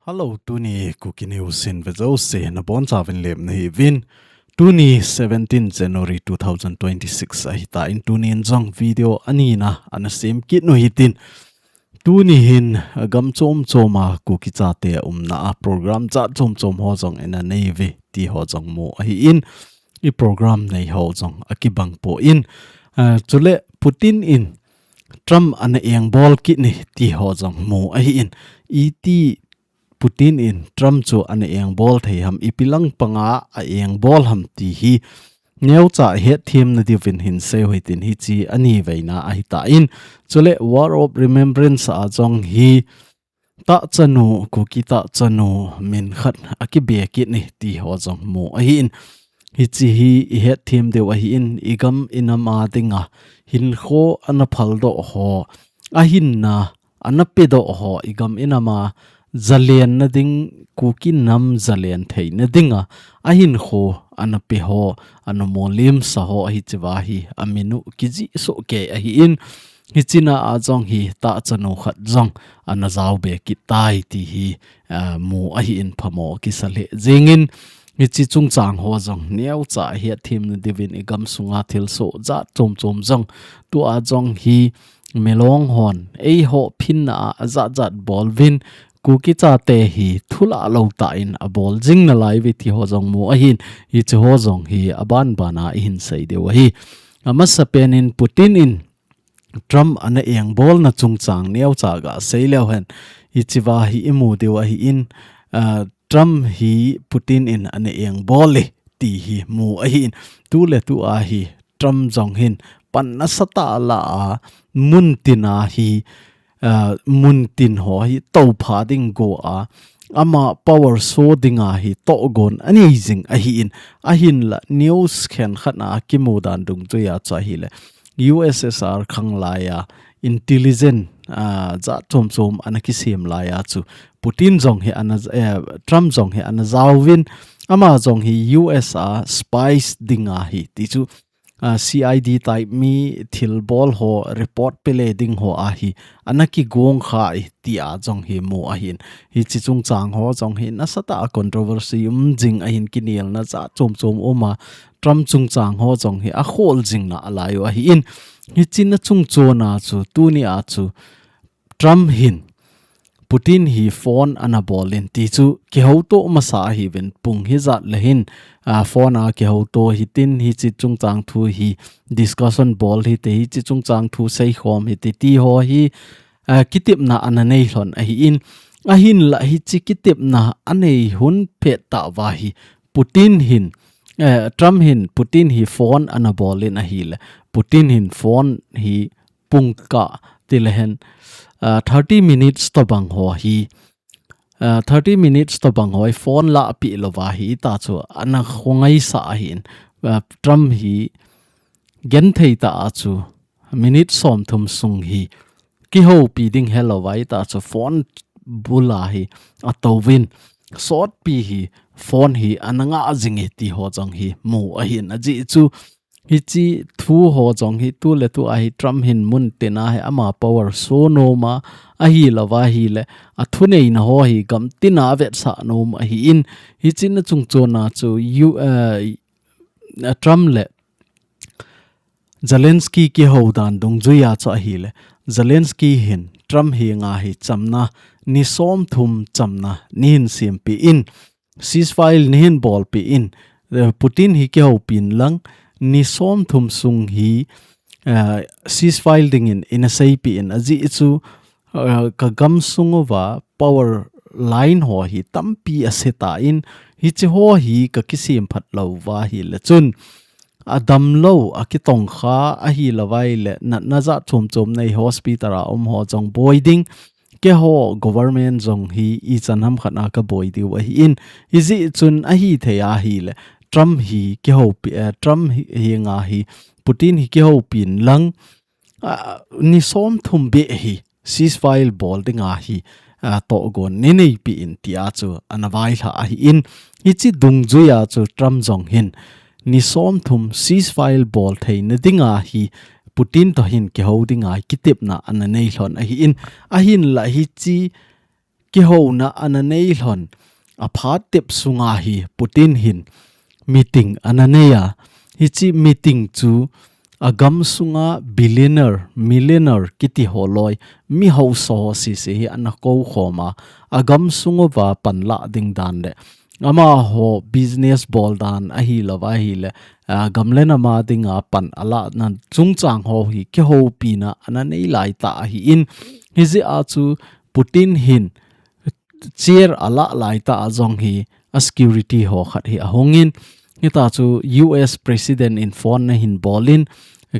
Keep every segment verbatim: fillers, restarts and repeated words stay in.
Hello, tuni Kuki News in vejouse nabonchauvin lemna hiuvin. Tuni seventeen January two thousand twenty-six ahitan, tunin jong video anina ana sem kit u hitin. Tuni hin gam chom choma Kuki chate umna a program jat chom chom ho jong ina neiuve ti ho jong mu ahin, i program nei ho jong akibang poi. Ah, chule Putin in Trump ana engbol kit e ti ho jong mu ahin, iti Putin in Trump chu ana engbol thei ham, ipi lang panga a engbol ham ti hi neocha hetthem nadiuvin hin seiu hitin, hiche aniveina ahitan. Chule War of Remembrance a jong hi tahchanu, Kuki tahchanu min khat akibe kit e ti ho jong mu ahin. Hiche hi ihetthem diu ahin, igam inam a dinga hinkho ana phaldoh ho, ahinna ana pedoh ho, igam inam a zalenna ding, Kuki nam zalen theina dinga ahinkho ana pe ho, ana molimsa ho, hichea hi amin u kijih soh kei ahin. Hichea jong hi tahchanu khat jong ana jaobe kit tai ti hi, ah, mu ahin, phamo kisa lheh jengin. Hiche chungchang ho jong neocha hetthem nadiuvin, igam sunga thilsoh jat chom chom jong tua jong hi Milong hon eiho phinna a ajat jat bol uvin, Kuki chate hi thulah lou tah in abol jing nalaiuve ti ho jong mu ahin, hiche ho jong hi aban bana ihin sei diu ahi. Amasapen in Putin in Trump ana engbolna chungchang neocha gasei leu hen, hichea hi imu diu ahin, ah, Trump hi Putin in ana engbol e ti hi mu ahin. Tuletua hi Trump jong hin pan nasatah a la a, muntina hi, ah, muntin ho hi toupha ding go a, ama power show dinga hi tohgon anei jing ahin. Ahinla news khenkhat a kimu dan dungjuia chu ahile, U S S R khang laia intelligence, ah, jat chom chom ana kisem laia chu Putin jong hi ana, eh, Trump jong hi ana jaovin, ama jong hi U S a spies dinga hi ti chu, ah, C I D type mi thilbol ho report pele ding ho a hi ana kigong kha e tia jong hi mu ahin. Hiche chungchang ho jong hi nasatah a controversy um jing ahin, kinelna jat chom chom um a, Trump chungchang ho jong hi akhol jing nalaiu ahin. Hichea chungchona chu tunia chu Trump hin Putin hi phone ana bolin ti chu kihouto masa ahiuvin, pung hijat le hin, ah, phone a kihouto hitin, hiche chungchang thu hi discussion bol hite, hiche chungchang thu seikhom hite ti ho hi, ah, kitepna ana nei lhon ahin. Ahinla hiche kitepna anei hun pet tah uva hi Putin hin, eh, Trump hin Putin hi phone ana bolin ahile, Putin hin phone hi pung kah tile hen, ah, thirty minutes tobang ho hi, ah, thirty minutes tobang ho hi phone lahpeh louva hi ita chu ana khongaisah ahin, ah, Trump hi genthei tah a chu minute somthum sung hi kihoupi ding helouva ita chu phone bula hi atouvin, sotpi hi phone hi ana ngah jing e ti ho jong hi mu ahin. Ajeh chu hiche thu ho jong hi tuletua hi Trump hin muntina hi ama power show nom a, ahilouva ahile athuneina ho hi gamtina avetsah nom ahin. Hichea chungchona chu U-, eh, Trump le Zelensky kihou dan dungjuia chu ahile, Zelensky hin Trump henga hi chamna ni somthum chamna neihin sempeh in, ceasefire neihin bolpeh in, eh, Putin hi kihoupin lang ni somthum sung hi, eh, ceasefire dingin ina seipeh in, ajeh chu, eh, kagam sung uva power line ho hi tampi asetan, hiche ho hi kakisem phat louva ahile chun, adamlou, akitongkha ahilouva ahile, natna jat chom chom nei hospital a um ho jong boi ding, keiho government jong hi ichan ham khat a kaboi diu ahin, hijeh chun ahithei ahile, Trump hi kihoupi, eh, Trump hi, henga hi, Putin hi kihoupin lang, ah, ni somthum beh hi ceasefire bol dinga hi, ah, tohgon neineipeh in tia chu ana vailhah ahin, hiche dungjuia chu Trump jong hin ni somthum ceasefire bol theina dinga hi Putin toh hin kihou dinga kitepna ana nei lhon ahin, ahinla hiche kihouna ana nei lhon aphat tep sunga hi Putin hin meeting ana nei a, hiche meeting chu agam sunga billionaire, millionaire kiti ho loi, mi haosa ho sese hi ana kou khom a, agam sung uva pan lah ding dan le amaho business bol dan ahilouva ahile, a, gam le nam a dinga pan alahna chungchang ho hi kihoupina ana nei lai tah ahin, hijeh a chu Putin hin chair alah lai tah a jong hi a security ho khat hi ahungin, hita chu U S President in phone ana hin bolin,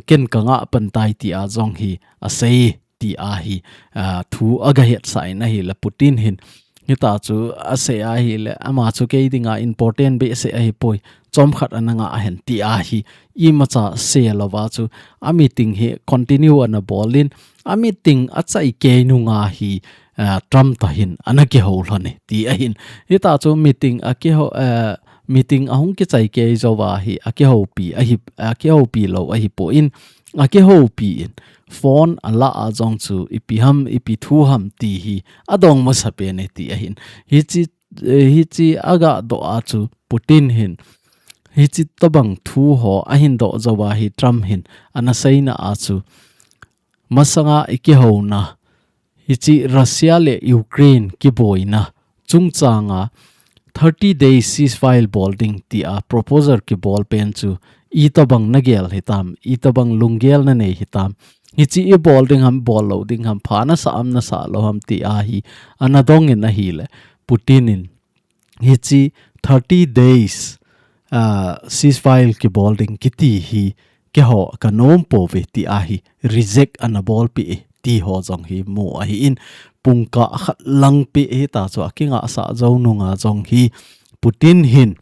ken kangah pan tai tia jong hi asei tia hi, a, thu agahetsah in ahile Putin hin hita chu asei ahile, ama chu kei dinga important behseh ahipoi, chomkhat ana ngah hen tia hi imacha seilouva chu a meeting hi continue ana bolin, a meeting achai kei nunga hi, a, Trump toh hin ana kihou lhon e ti ahin. Hita chu meeting akihou, a, meeting ahung kichai kei jouva hi akihoupi ahi, akihoupi lou ahipon, akihoupi in phone alah a jong chu ipi ham, ipi thu ham ti hi adong masapen e ti ahin. Hiche, eh, hiche agah doh a chu Putin hin hiche tobang thu ho ahin doh jouva hi Trump hin ana seina a chu masanga ikihouna, hiche Russia le Ukraine kiboina chungchanga thirty days ceasefire bol ding tia proposal kibol pen chu itobang nagel hitam, itobang lunggel nanei hitam, hiche ibol ding ham, bol lou ding ham, pha nasah am, nasah lou ham tia hi ana dongin ahile, Putin in hiche thirty days, a, ceasefire kibol ding kiti hi keiho kanom pouve tia hi reject ana bolpeh e ti ho jong hi mu ahin, pungkah khat lang peh hita chu akingahsah jou nunga jong hi Putin hin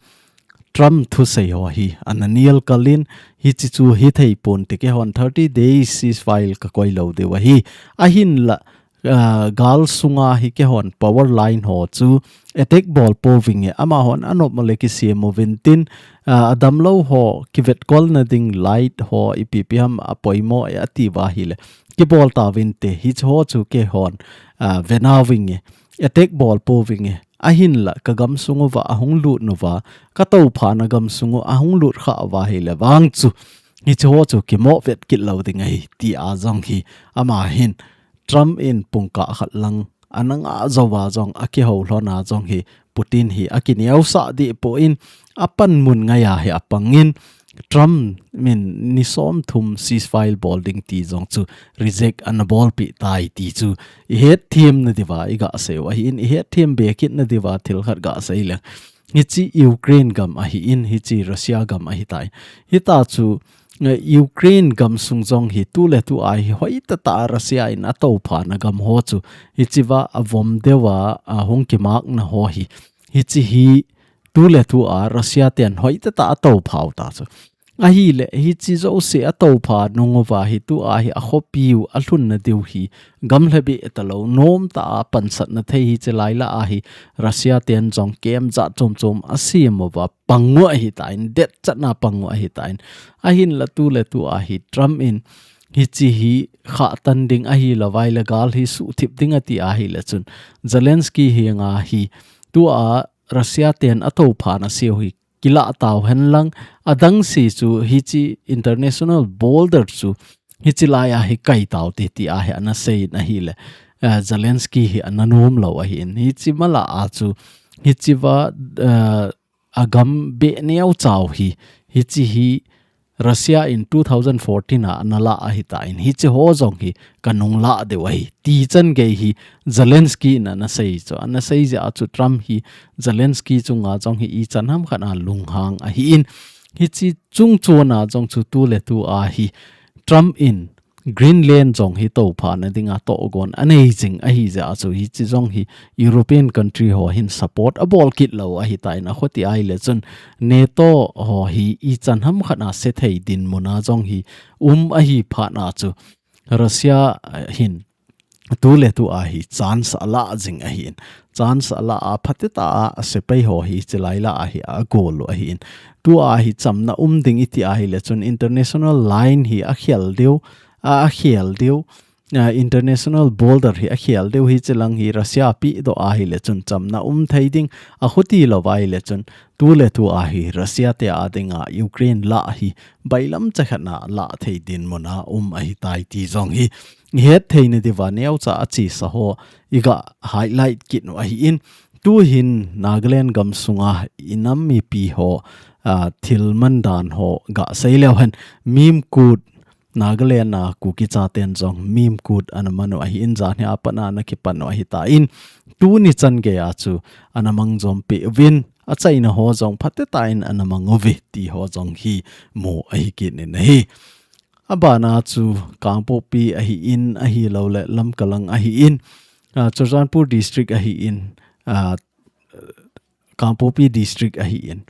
Trump thusei ho hi ana nial kalin, hiche chu hithei ponte, keihon thirty days ceasefire kakoi lou diu ahi, ahinla, a, gal sunga hi keihon power line ho chu attack bol pouvinge, amahon anop mole kisem uvin tin, a, adamlou ho kivetkolna ding light ho ipi ipi ham apoimo e atiuva ahile, kibol tauvinte, hiche ho chu keihon, a, venauvinge, attack bol pouvinge, ahinla kagam sung uva ahung lut nauva, katouphana gam sung u ahung lut khah uva ahile vang chu, hiche ho chu kimo vet kit lou ding ahi tia jong hi ama hin Trump in pungkah khat lang ana ngah jouva jong akihou lhona jong hi Putin hi akineosah deh pon, apanmun ngaiya hi apangin, Trump in ni somthum ceasefire bol ding ti jong chu reject ana bolpeh tai ti chu ihetthem nadiuva igasei u ahin, ihetthem be kit nadiuva thil khat gasei leng, hiche Ukraine gam ahin, hiche Russia gam ahitai. Hita chu, eh, Ukraine gam sung jong hi tuletua hi hoitah tah a Russia in atouphana gam ho chu, hichea avom deuva, a, hung kimakna ho hi, hiche hi tuletua Russia ten hoitah tah a touphau ta chu. Ahile, hiche jouse atoupha nung uva hi tua hi akhopiu alhunna diu hi gamlhabeh talou, nomtah a pansatna thei hiche laila a hi Russia ten jong camp jat chom chom asem uva pang u ahitan, detchatna pang u ahitan. Ahinla tuletua hi Trump in hiche hi khahtan ding ahilouva ahile gal hi suhthip ding ati ahile chun Zelensky henga hi tua Russia ten atouphana seu hi kilah tauhen lang, adangse chu hiche international border chu hiche laia hi kai taute tia hi ana seiyin ahile, eh, Zelensky hi ana nom lou ahin, hiche mala a chu hichea, eh, agam beh neocha u hi, hiche hi Russia in two thousand fourteen a ana lah ahitan, hiche ho jong hi kanung lah diu ahi ti chan gei hi Zelensky in ana sei chu, ana sei jeh a chu Trump hi Zelensky chunga jong hi ichan hamkhat a lunghang ahin, hiche chungchona jong chu tuletua hi Trump in Greenland jong hi touphana dinga tohgon anei jing ahi jeh a chu hiche jong hi European country ho hin support abol kit lou ahitan, akhoti ahile chun NATO ho hi ichan hamkhat a sethei dinmuna jong hi um ahi phatna chu Russia, eh, hin tuletua hi chance alah jing ahin, chance alah a phatecha a sepai ho hi hiche laila a hi agol u ahin, tua hi chamna um ding iti ahile chun international line hi akhel diu, a, a khel diu, a, international border hi a khel diu hi, chilang hi Russia pi do a hi le chun chamna um thei ding, a khuti lo va hi le chun tu le tu a hi Russia te a dinga Ukraine la hi bailam chakhatna la thei din muna um a hi tai ti zong hi het thei ni diva neo cha a chi sa ho i ga highlight kit nu a hi in. Tu hin Nagaland gam sunga i nam mipi ho, a, thil man dan ho ga sei leu hen, mim kut Nagaland a Kuki chaten zong mim kut ana man u a hi in, zan hi a pan ana kipan u a hi ta in, tu ni chan gei a chu ana mang zom pi vin, a chaina ho zong phate ta in ana mang u vi ti ho zong hi mu a hi kit ni na hi. A bana chu Kangpokpi a hi in, a hi lo le Lamka lang a hi in, a, Churachandpur district a hi in, a, Kangpokpi district a hi in,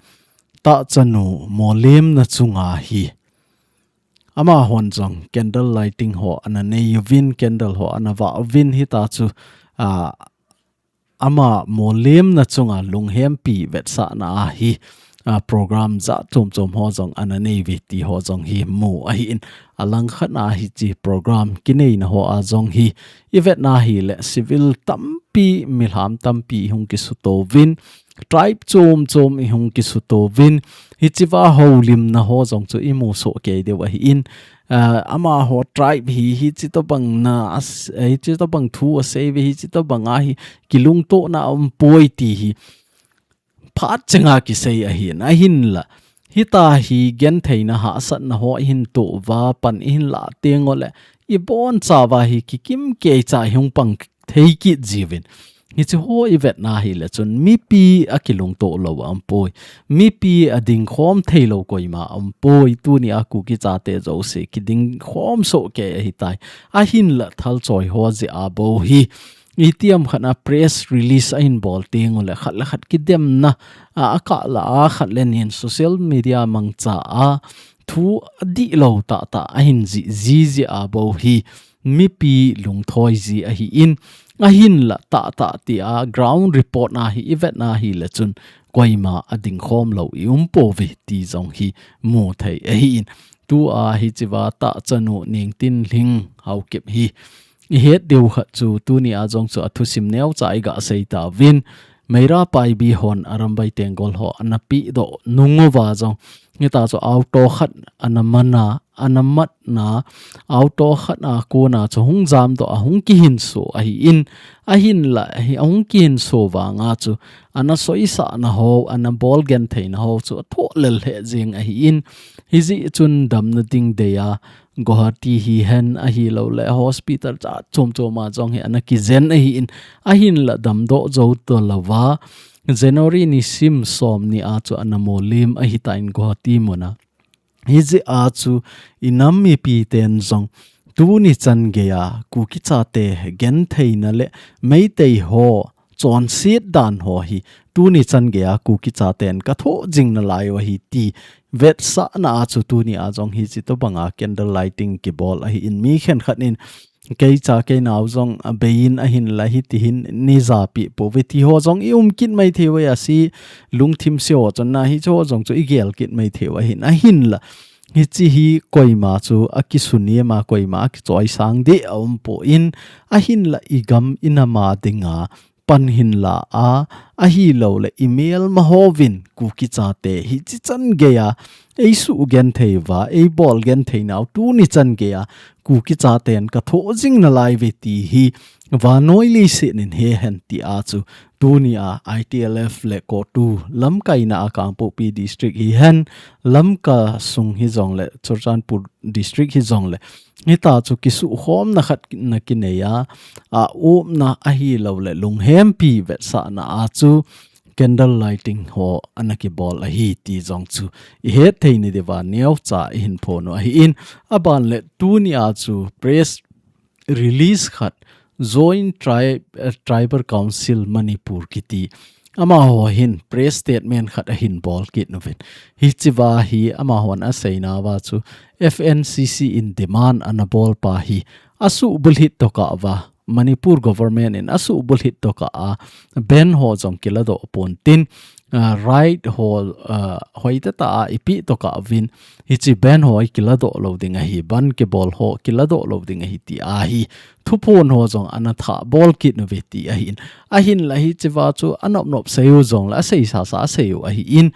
ta chanu molim na chunga hi ama hon zong candle lighting ho ana nei u vin, candle ho ana va u vin, hi ta chu, a, ama molim na chunga lunghempi vetsahna a hi, a, program za chom chom ho zong ana nei vi ti ho zong hi mu a hi in, a lang khat a hi chi program kinei na ho a zong hi i vetna hi le civil tampi, milham tampi i hung kisuto vin, tribe chom chom i hung kisuto vin, hi chi va ho lim na ho zong chu i mu so kei deu a hi in, a, ama ho tribe hi, hi chi to bang na, a s-, hi chi to bang thu a sei ve, hi chi to bang a hi kilungto na um poi ti hi phat chenga kisei a hi in, a hin la. Hi ta hi gen thei na ha sat na ho i hin to va pan i hin la teng o le i bon cha va hi kikim kei cha hi hung pang thei kit zi vin. Hi chi ho i vetna hi le chun mipi a kilungto lo a um poi. Mipi a ding khom thei lo koima a um poi. Tu ni a Kuki chate zo se ki ding khom so kei a hi tai. A hin la thal choi ho zi a bo hi. I tiam khat na press release a hin bol teng o le khat le khat kidem na a, a ka la a khat le nin social media mang cha a thu a di lo ta ta a hin zi, zi, zi a bo hi. Mipi lungthoi zi a hi in, a hin la ta ta ti a ground report na hi i vetna hi le chun koima a ding khom lo i um po ve ti zong hi mu thei a hi in. Tu a hi chi va ta chanu ning tin hling hau kip hi. I het deu khat chu tu ni a zong chu a thusim neo cha i ga sei ta vin. Meira Paibi hon a Rambai Tenggol ho ana pi do nung u va zong. Hi ta chu auto khat ana mana, ana mat na, auto khat a kona chu hung zam do a hung kihin so a hi in, a hin la hi a hung kihin so va nga chu ana soi sa na ho, ana bol gen thei na ho chu a tho lel he zing a hi in, hi zi chun dam na ding dei a, Guwahati hi hen a hi lo le hospital cha chom chom a zong hi ana kizen a hi in, a hin la dam do zo to lo va. January ni sim som ni a chu ana molim a hi ta in Guwahati muna. Hi zi a chu i nam mipi ten zong tu ni chan gei a Kuki chate gen thei na le Meitei ho chonset dan ho hi tu ni chan gei a Kuki chaten ka tho zing na lai u a hi ti vetsahna a chu tu ni a zong hi chi to bang a candle lighting kibol a hi in mi khen khat in kei cha kei nau zong a bei in a hin la hi ti hin ni za pi po ve ti ho zong i um kit mai thei ve a si lungthim se ho chon na hi cho zong chu i gel kit mai thei ve a hin a hin la hi chi hi koima chu a kisu ni ma koima a kichoi sang de a um po in a hin la i gam i nam a ding a pan hin la a, a hi lo le i mel ma ho vin Kuki chate hi chi chan gei a, ei su gen thei va, ei bol gen thei nau tu ni chan gei a, Kuki chaten ka tho zing na lai ve ti hi, va noi li si nin he hen ti a chu, tu ni a I T L F le ko tu lam kai na a Kangpokpi district hi hen, Lamka sung hi zong le, Churachandpur district hi zong le, hi ta chu kisu khom na khat na kinei a, a um na a hi lo le lunghempi vetsahna a chu candle lighting ho ana kibol a hi ti zong chu i het thei ni diva neo cha i hin pho nu a hi in a ban le tu ni a chu press release khat Joint Tri-, eh, Tribal Council Manipur kiti. Ama ho hin press statement khat a hin bol kit nu vin. Hi chi va hi ama hon a sei na va chu F N C C in demand ana bol pa hi a su bul hit to ka va. Manipur government in a su bul hit to ka a ben ho zong kila do pon tin uh, right ho, uh, hoitah tah a ipi to ka vin, hichi ban ho i kiladoh lou ding ahi, ban kibol ho kiladoh lou ding ahi ti ahi. Thuphon ho jong ana thah bol kit nu ve ti ahin. Ahinla hichiva chu anop nop seiu jongle, asei sasa seiu ahin.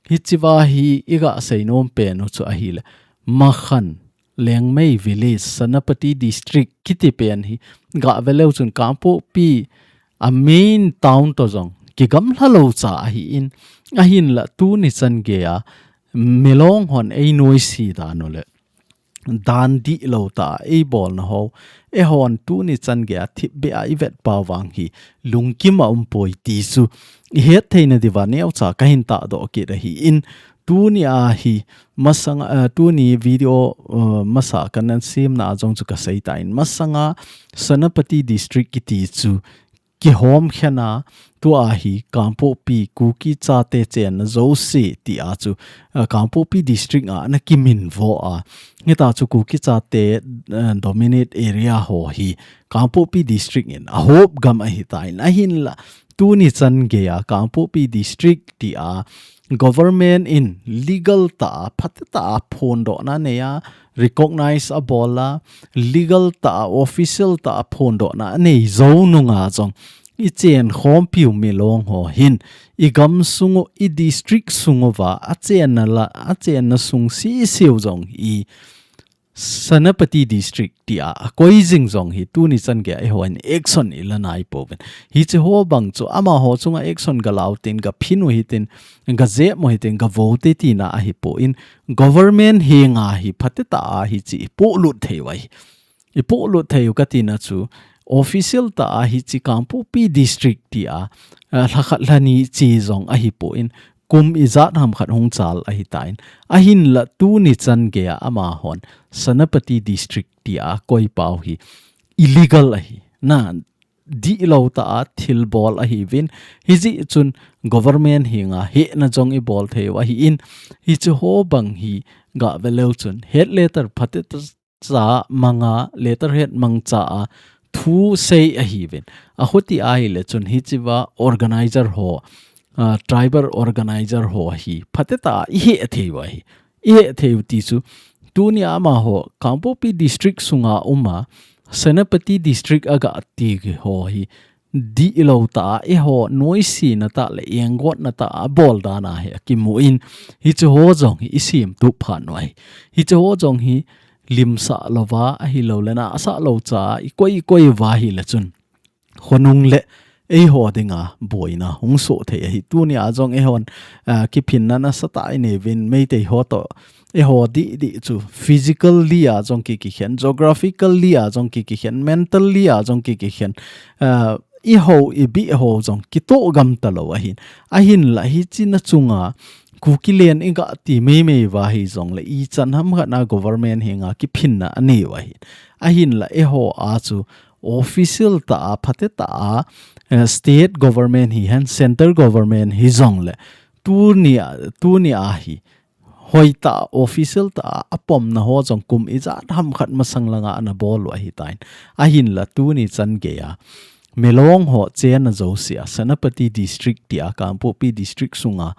Hichiva hi iga sei nom pen u chu ahile. Makhan, Lengmei Village, Senapati District, kiti pen hi. Ga veleu chun Kangpokpi, a main town to jong. Kigamlha lou cha ahin. Ahinla tuni chan geiya. Milong hon ei noise dan u le. Dan dihlou tah a, ei bolna ho. Eihon tuni chan geiya thipbeh a i vet pau vang hi. Lungkim a um poi ti chu. I het theina diuva neocha kahin tahdoh kit ahin. Tuni a hi masanga, uh, tuni video, uh, masa kanan semna a jong chu kasei tan. Masanga Senapati District kiti chu kihom khen a, tua hi Kangpokpi Kuki chate chenna jouse ti a chu, uh, Kangpokpi District a ana kiminvo a. Hita chu Kuki chate, uh, dominate area ho hi Kangpokpi District in ahop gam ahitan. Ahinla tuni chan geiya Kangpokpi District ti a government in legal tah a, phatah tah a phondohna anei a, recognize abol a, legal tah a, official tah a phondohna anei jou nunga jong. I chen khompiu Milong ho hin, i gam sung u, i district sung uva, achenna la, achenna sung sisiu jong i Senapati District ti a, akoi jing jong hi tuni chan geiya eihon action i la nai pouvin. Hichi ho bang chu amaho chunga action ga lau tin, ga phin u hitin, ga jep u hitin, ga vo te tina ahi pon, government henga hi phatah tah a hichi i pohlut thei u ahi. I pohlut thei u katina chu official tah a hichi Kangpokpi District ti a, a, lhakhat lhani chi jong ahi pon, kum ijat ham khat hung chal ahitan. Ahinla tuni chan geiya amahon Senapati District ti a koi pau hi illegal ahi. Na dihlou tah a thilbol ahiuvin. Hijeh chun government henga hehna jong i bol thei u ahin. Hichi ho bang hi ga veleu chun het letter phatah tah cha manga letterhead mangcha a thu sei ahiuvin. Ahuti ahile chun hichiva organizer ho, uh, tribal organizer ho hi phatah tah a i hethei u ahi. I hethei u ti chu tuni a amaho Kangpokpi District sunga um a Senapati District a ga ti ho hi dihlou tah a, eiho noisena tah le enggotna tah a bol dan a hi akimun, hichi ho jong hi i semtup phat u ahi. Hichi ho jong hi limsah louva ahilou le nasah lou cha a i koi, i koi uva ahile chun khonung le eiho dinga boina hung soh thei ahi. Tuni a jong eihon, ah, kiphinna nasatah i neiyuvin Meitei ho to eiho didi chu physically a jong ki, kikhen, geographically a jong ki, kikhen, mentally a jong ki, kikhen, ah, i ho, i bih ho jong kitoh gam talou ahin. Ahinla hichi na chunga Kukiland i ga ti meimei uva hijongle ichan ham khat na government henga kiphinna anei u ahin. Ahinla eiho a chu official tah a, phatah tah a, eh, state government hihen, central government hijongle tuni a, tuni a hi hoitah a, official tah a, apomna ho jong kum ijat ham khat masang langa ana bol u ahitan. Ahinla tuni chan geiya Milong ho chenna jouse a, Senapati District ti a, Kangpokpi District sunga,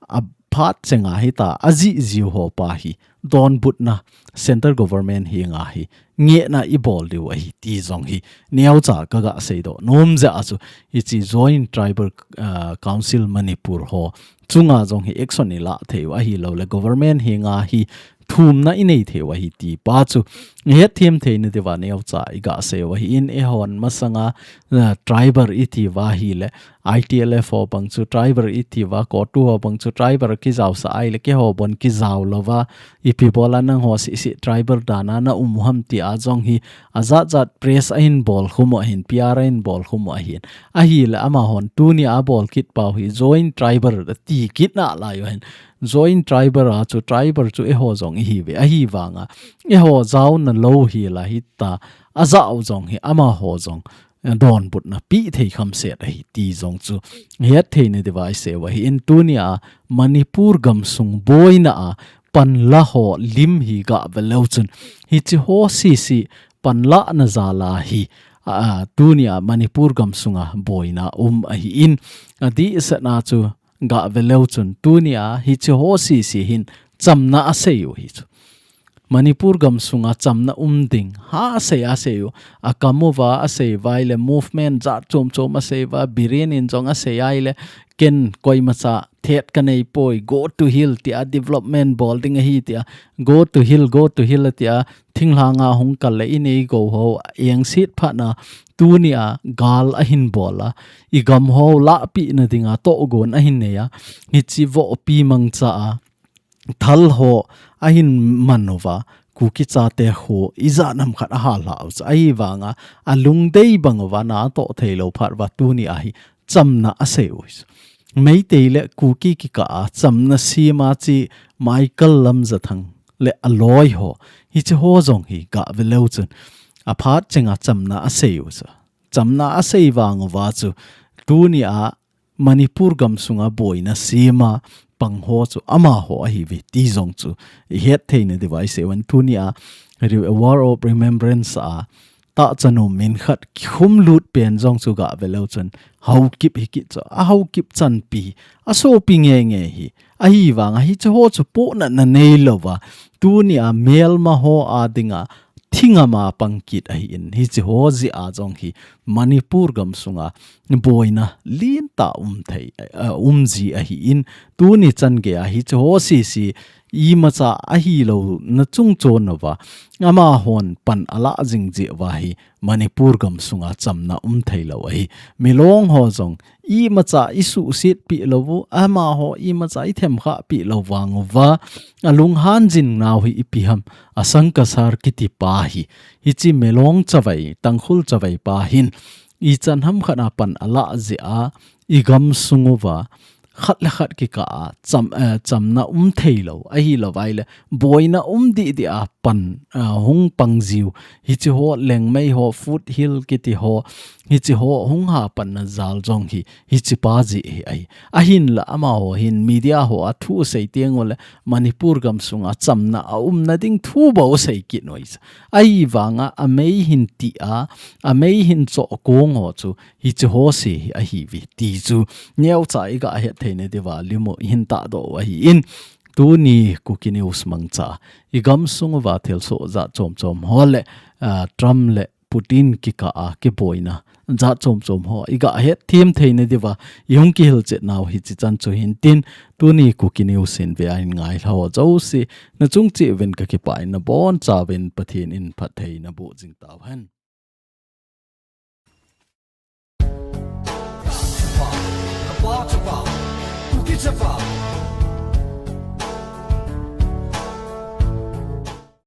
aphat chenga hita, ajih jiu ho pa hi, donbutna, central government henga hi, ngehna i bol diu ahi ti jong hi, neocha ka ga seidoh nom jeh a chu, hichi Joint Tribal, ah, Council Manipur ho chunga jong hi action i la thei u ahilou le government henga hi thumna i nei thei u ahi ti pa chu, i hetthem theina diuva neocha i ga sei u ahin, eihon masanga, ah, tribal i ti uva ahile, I T L F ho bang chu tribal i ti uva, COTU ho bang chu tribal kijao sah ahile, keiho bon kijao louva, ipi bol a nangho sisi tribal dan a na um u ham ti a jong hi, ajat jat press ahin bol khum u ahin, P R ahin bol khum u ahin. Ahile amahon tuni a bol kit pau hi joint tribal ati kit nalai u ahin. Joint tribal a chu tribal chu eiho jong i hiuve, ahivanga eiho jaona lou hi la hita, ajao jong hi amaho jong, eh, donbutna pe thei khamset ahi ti jong chu hetthei na diuva i sei u ahin, tuni a Manipur gamsung boina a panla ho lim hi ga ve leu chun, hichi ho sisi panlahna jal a hi, a, a, tuni a Manipur gamsunga boina um ahin, adehset na chu ga veleu chun, tunia hiche ho sisi hin chamna asei u hi chu. Manipur gam sunga chamna um ding ha asei asei u, akam uva asei uva ahile movement jat chom chom asei uva, Biren in jong asei ahile, ken koimacha thet kanei poi, go to hill tia development bol ding ahi tia, go to hill, go to hill tia, thinglhanga hung kal le inei go ho, engset phatna, tunia gal ahin bol a, igam ho lahpeh na dinga tohgon ahin nei a, hiche vohpi mangcha a, thal ho ahin man uva, Kuki chate ho, ijat ham khat ahal lha u chu. Ahivanga, alungdei bang uva, na atoh thei lou phat uva, tunia hi chamna asei u hi. Meitei le Kuki kikah a chamna sema chi Michael Lamjathang le aloi ho, hiche ho jong hi ga veleu chun, aphat chenga chamna asei u chu. Chamna asei vang uva chu, tunia Manipur gam sunga boina sema pang ho chu amaho ahiuve ti jong chu ihet theina diuva isei uvin, tunia War of Remembrance a tahchanu min khat kikhum lut pen jong chu ga veleu chun Haokip hi kit chu, a Haokip chanpi, asopi nge nge hi. Ahivanga hiche ho chu pohnatna nei louva, tunia melma ho a dinga thingama pang kit ahin, hiche ho jeh a jong hi Manipur gam sunga boina lentah um thei, eh, um ji ahin, tuni chan geiya hiche ho sisi imacha ahilouna chungchon uva, amahon pan alah jing jeh uva hi Manipur gam sunga chamna um thei lou ahi. Milong ho jong imacha isuhset peh lou u, amaho imacha ithemkhah peh lou vang uva, alunghan jing nau hi ipi ham, Asang Kasar kiti pa hi, hiche Milong chavai, Tangkhul chavai pa hin, ichan ham khat a pan alah jeh a, igam sung uva, khat le khat kikah a cham, eh, chamna um thei lou, ahilou vaile, boina um dih dih a pan, eh, hung pang jiu, hiche ho, Lengmei ho, Foothill kiti ho, hiche ho, hung hapanna jal jong hi, hiche pa jeh hi ahi. Ahinla amaho hin media ho a thu asei teng ule, Manipur gam sunga chamna aumna ding thu bou asei kit u ahi. Ahivanga amei hin ti a, amei hin choh kong ho chu, hiche ho se hi ahiuve ti chu neocha iga het theina diuva lim u ihin tahdoh u ahin, tuni Kuki News mangcha, igam sung uva thilsoh jat chom chom ho le, ah, Trump le Putin kikah a kiboina jat chom chom ho iga het them theina diuva ihung kihilchet nau hiche chan chu hin tin, tuni Kuki News hin ve a hin ngailha ho jouse, nachung cheh uvin kakipah in, nabonchauvin Pathen in phatthei naboh jing tauhen.